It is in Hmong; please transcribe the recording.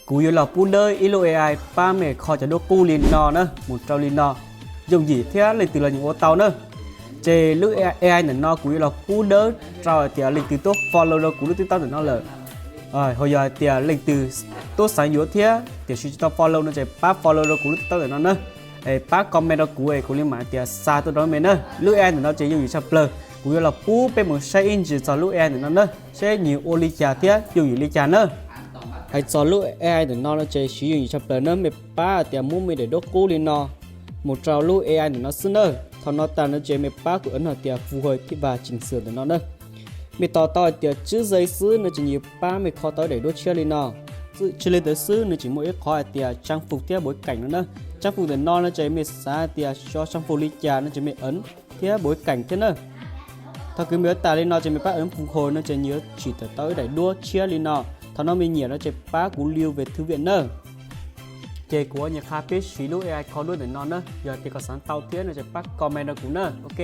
Kuv yuav los pub dawb ib lub A I pab mej kho cov duab qub li no na, mus rau li no, yooj yim thiab leej twg los yeej ua tau na. Ces lub A I ntawm no kuv yuav los pub dawb rau hais tias leej twg tuaj follow rau kuv lub TikTok ntawm no lawm, ho yog hais tias leej twg tuaj xav yuav thiab tiam sis tsis tau follow no ces pab follow rau kuv lub TikTok ntawm no na, es pab comment rau kuv es kuv li mam hais tias xa tuaj rau mej na. Lub A I ntawm no ces yooj yim tshaj plaws, kuv yuav los pub peb mus saib ib ntsis txog lub A I ntawm no na, saib nws ua li cas thiab yooj yim li cas na. Hais txog lub A I ntawm no no ces siv yooj yim tshaj plaws na, mej pab hais tias muab mej daim duab qub li no mus rau lub A I ntawm no xwb na. Thaum no tas no ces mej pab kuv ntawm no tias phục hồi và chỉnh sửa ntawm no na. Mej tos tau hais tias tsib zais xwb no ces nws yuav pab mej kho tau daim duab tshiab li no. Tsis li ntawd xwb nws tseem muaj ib qhov hais tias trang phục thiab bối cảnh no na. Trang phục ntawm no no ces mej xav hais tias tso trang phục li cas no ces mej ấn thiab bối cảnh thiab na. Thaum kws mej ua tas li no ces mej pab ấn phục hồi no ces nws yuav tsim tawm tau ib daim duab tshiab li no. Thaum no mej nyiam no ces pab kuv lưu về thư viện na. Ces kuv ua nyuam qhuav pib siv lub A I kho duab ntawm no na, yog tias koj xav tau thiab no ces pab comment rau kuv na. Ok.